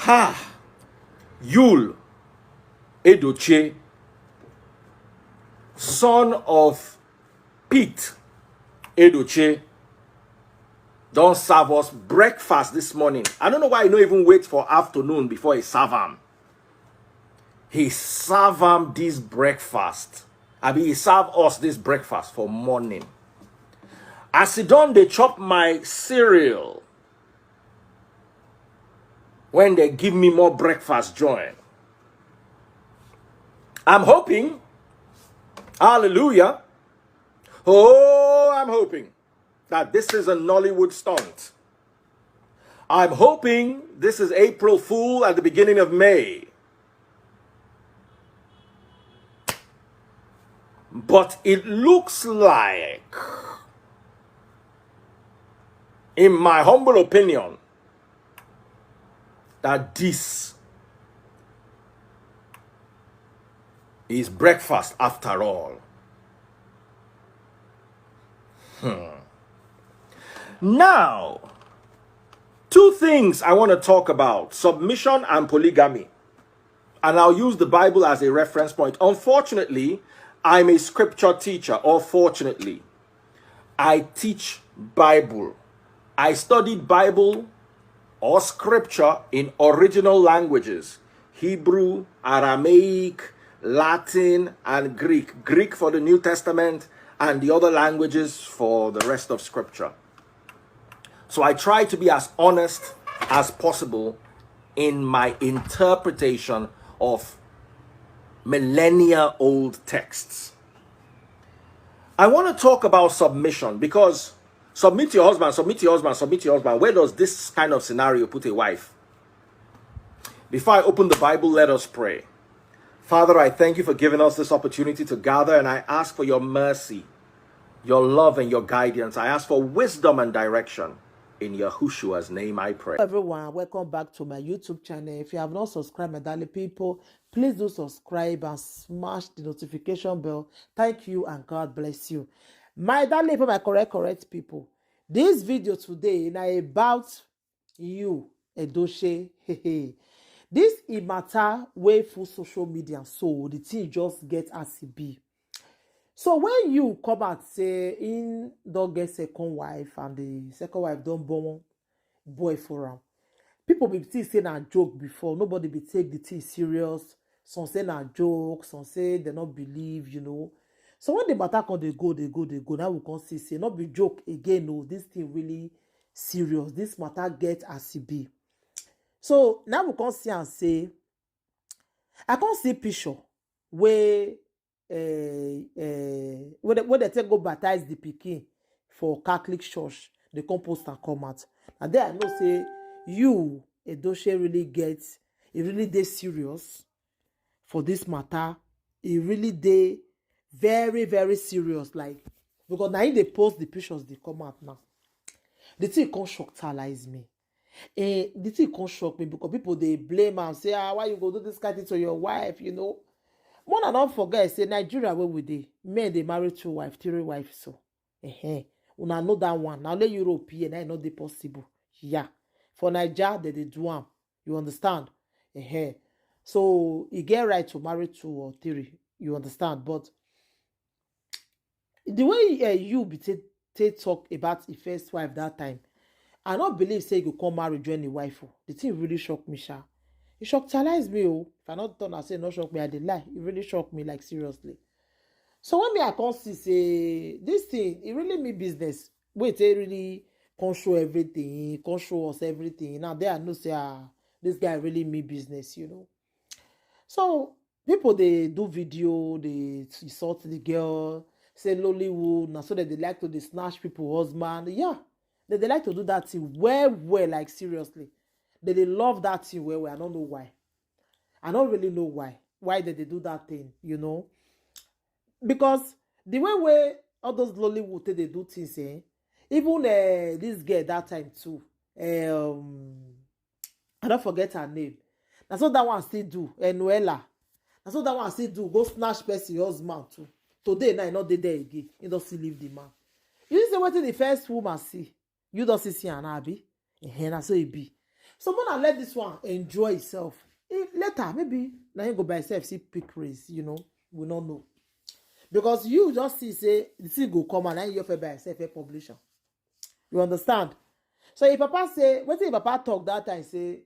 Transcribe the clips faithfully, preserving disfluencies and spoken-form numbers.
Ha! Yul Edochie, son of Pete Edochie, don serve us breakfast this morning. I don't know why he no even wait for afternoon before he serve am. He serve am this breakfast. I mean, he serve us this breakfast for morning. As he don dey chop my cereal, when they give me more breakfast join. I'm hoping, hallelujah, oh, I'm hoping that this is a Nollywood stunt. I'm hoping this is April Fool at the beginning of May. But it looks like, in my humble opinion, that this is breakfast after all. Hmm. Now, two things I want to talk about: submission and polygamy. And I'll use the Bible as a reference point. Unfortunately, I'm a scripture teacher, or fortunately, I teach Bible. I studied Bible or scripture in original languages: Hebrew, Aramaic, Latin, and Greek. Greek for the New Testament, and the other languages for the rest of scripture. So I try to be as honest as possible in my interpretation of millennia old texts. I want to talk about submission, because submit your husband, submit your husband, submit your husband. Where does this kind of scenario put a wife? Before I open the Bible, let us pray. Father, I thank you for giving us this opportunity to gather, and I ask for your mercy, your love, and your guidance. I ask for wisdom and direction. In Yahushua's name I pray. Everyone, welcome back to my YouTube channel. If you have not subscribed, my darling people, please do subscribe and smash the notification bell. Thank you and God bless you. My darling people, my correct, correct people, this video today na about Yul Edochie. This e matter wey full social media, so the thing just get as e be. So when Yul come out say he don get second wife and the second wife don born boy for am, people be think say na joke before. Nobody be take the thing serious. Some say na joke, some say they no believe, you know. So when the matter come dey go, dey go, dey go, now we come see say no be joke again o. This thing really serious. This matter get as e be. So now we come see am say, I come see picture wey, eh, eh, wey dem, wey dem take go baptize the pikin for Catholic Church. They come post and come out. And then I know say Yul Edochie really get, e really dey serious for this matter. E really dey very, very serious, like, because na him dey post the pictures dey come out now. The thing come shockalize me. Eh, the thing come shock me because people dey blame am, say, "Ah, why you go do this kind thing to your wife?" You know, more than don't forget say Nigeria, where we dey, men dey marry two wife, three wife. So, eh, una know that one. Now let Europe here, now e no dey possible. Yeah, for Naija they dey do am. You understand? Eh, so e get right to marry two or three. You understand? But the way, eh, Yul be take, take talk about his first wife that time, I no believe say he go come marry join the wife o. The thing really shock me, sha. E shockalize me o. If I no turn and say e no shock me, I dey lie. E really shock me, like, seriously. So when me I come see say this thing, e really mean business. Wait, e really come show everything, come show us everything. Now there I know say, ah, this guy really mean business, you know. So people dey do video, dey insult the girl, say Lollywood, na so dem dey like to dey snatch people husband. Yeah, dem dey like to do that thing well, well, like, seriously. Dem dey love that thing well, well. I don't know why. I don't really know why. Why dem dey do that thing, you know? Because the way wey all those Lollywood take dey do things, eh? Even, eh, this girl that time too. Um, I don't forget her name. Na so that one still do, Enuela. Na so that one still do, go snatch person husband too. Today now, e no dey there again. He don still leave the man. You see wetin the first woman see? You don still see am, abi? Ehen, na so e be. So when I let this one enjoy itself, eh, later maybe now you go by yourself see pick race, you know, we don't know. Because you just see say the thing go come and now you by yourself a publisher. You understand? So if papa say, what if papa talk that time say,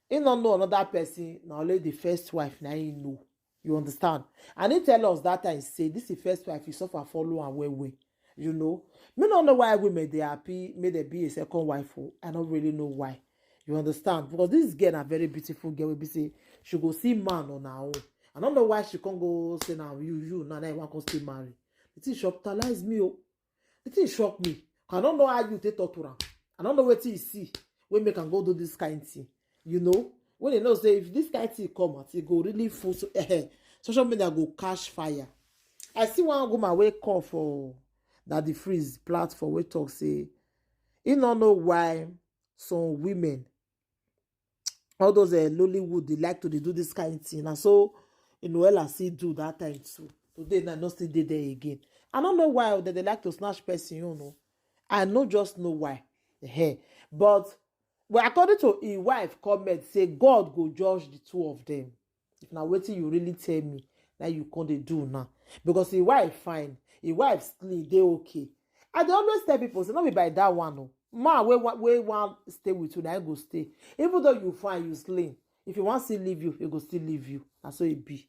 he don't know another person, now only the first wife now he know. You understand? And he tell us that time say this is first wife, he suffer follow and well well. You know, me don't know why women they happy, may there be a second wife. Oh, I don't really know why. You understand? Because this girl a very beautiful girl. We be say she go see man on her own. I don't know why she can't go say now you you now now you want to stay married. It is shoptalize me. Oh. The thing shock me. I don't know how you take talk to am. I don't know what you see. We make am go do this kind thing. You know, when you know say if this kind thing come out, it go really full so, eh, social media go catch fire. I see one woman wey call for that the freeze platform wey talk say he no know why some women, all those uh, Lollywood, they like to dey do this kind of thing. And so, you know, Ella see do that time too. Today, I no still dey there again. I don't know why they, they like to snatch person, you know. I no just know why. Ehen. But well, according to his wife comment, say God go judge the two of them. If na wetin you really tell me, now you come dey do now. Because his wife fine, his wife slim, they okay. I dey always tell people, say no be by that one, no. Man, we wa- we want stay with you, now go stay. Even though you fine, you slim. If you want still leave you, he go still leave you. That's so it be.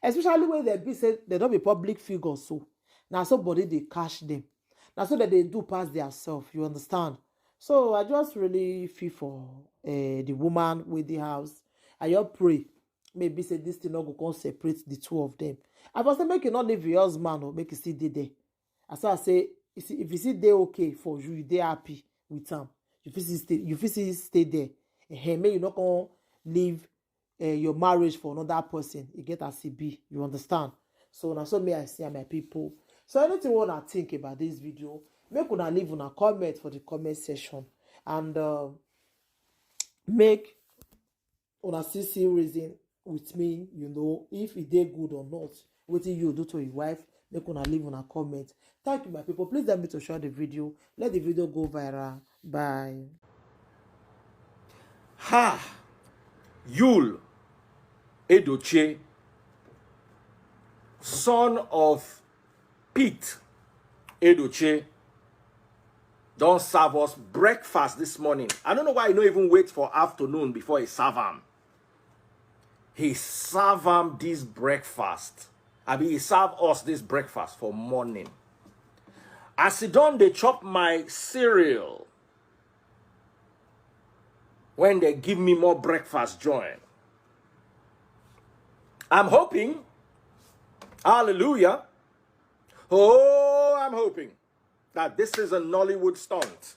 Especially when they be say they don't be public figures, so now somebody they catch them. Now so that they do pass their self. You understand? So I just really feel for uh, the woman with the house. I just pray maybe say this thing not go come separate the two of them. I was say make you not leave your husband or make you still dey there. As I say, you see, if you see they okay for you, you dey happy with am. You fit still stay, you fit still stay there. Hey, may you not come leave uh, your marriage for another person. You get as e be. You understand? So now so me I see my people. So anything you wanna think about this video, make una leave una comment for the comment section and uh, make una still see reason with me, you know, if e dey good or not. Wetin you do to your wife, make una leave una comment. Thank you, my people. Please help me to share the video. Let the video go viral. Bye. Ha! Yul Edochie, son of Pete Edochie, don't serve us breakfast this morning. I don't know why he no even wait for afternoon before he serve am. He serve am this breakfast. I mean, he serve us this breakfast for morning. As he done, they chop my cereal. When they give me more breakfast join. I'm hoping, hallelujah, oh, I'm hoping that this is a Nollywood stunt.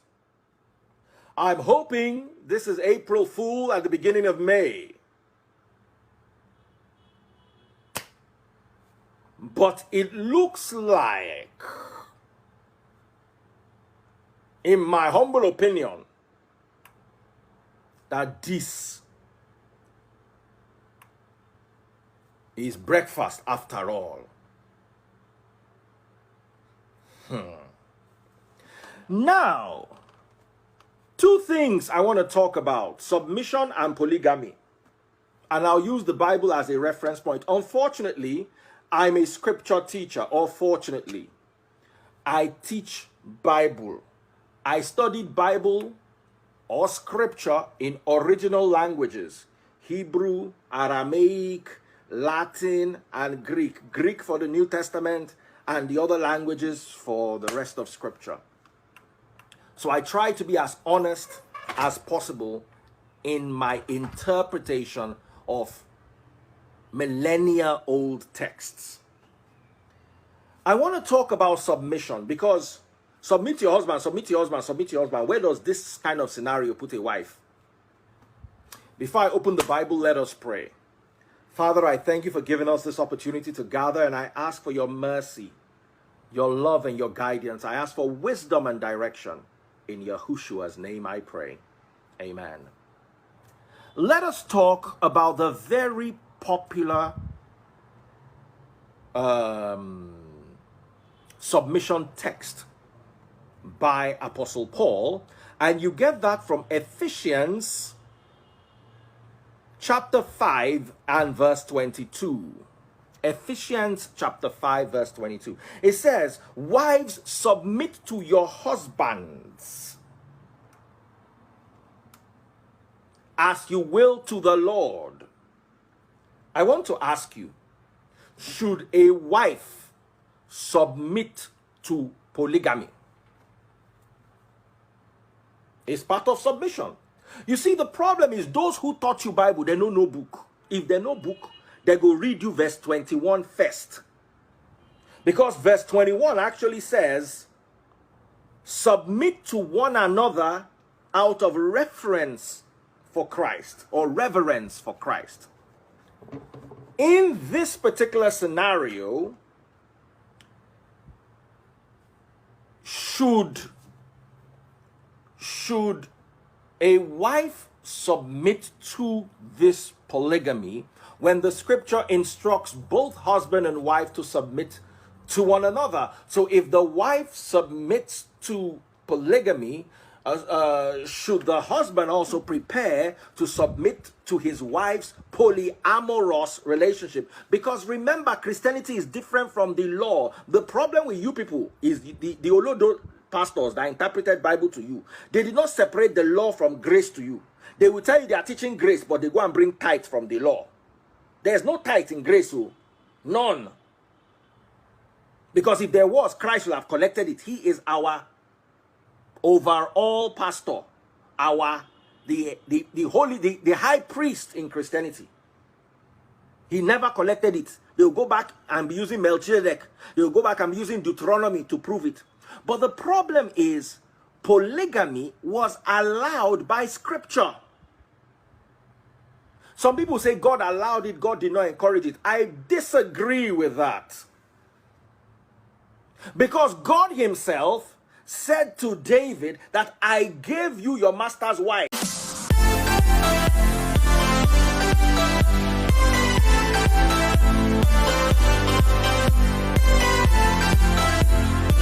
I'm hoping this is April Fool at the beginning of May. But it looks like, in my humble opinion, that this is breakfast after all. Hmm. Now, two things I want to talk about: submission and polygamy. And I'll use the Bible as a reference point. Unfortunately, I'm a scripture teacher, or fortunately, I teach Bible. I studied Bible or scripture in original languages: Hebrew, Aramaic, Latin, and Greek. Greek for the New Testament, and the other languages for the rest of scripture. So I try to be as honest as possible in my interpretation of millennia old texts. I want to talk about submission, because submit your husband, submit your husband, submit your husband. Where does this kind of scenario put a wife? Before I open the Bible, let us pray. Father, I thank you for giving us this opportunity to gather, and I ask for your mercy, your love, and your guidance. I ask for wisdom and direction. In Yahushua's name I pray. Amen. Let us talk about the very popular um, submission text by Apostle Paul, and you get that from Ephesians chapter five and verse twenty-two. Ephesians chapter five, verse twenty-two. It says, "Wives, submit to your husbands as you will to the Lord." I want to ask you, should a wife submit to polygamy? It's part of submission. You see, the problem is those who taught you Bible, they know no book. If they know book, they go read you verse twenty-one first. Because verse twenty-one actually says, "Submit to one another out of reference for Christ," or reverence for Christ. In this particular scenario, should should a wife submit to this polygamy when the scripture instructs both husband and wife to submit to one another? So if the wife submits to polygamy, uh, uh, should the husband also prepare to submit to his wife's polyamorous relationship? Because remember, Christianity is different from the law. The problem with you people is the, the, the Olodo pastors that interpreted Bible to you. They did not separate the law from grace to you. They will tell you they are teaching grace, but they go and bring tithe from the law. There's no tithe in grace, oh, none. Because if there was, Christ would have collected it. He is our overall pastor, our the the, the holy the, the high priest in Christianity. He never collected it. They'll go back and be using Melchizedek. They'll go back and be using Deuteronomy to prove it. But the problem is, polygamy was allowed by scripture. Some people say God allowed it, God did not encourage it. I disagree with that. Because God himself said to David that, "I gave you your master's wife."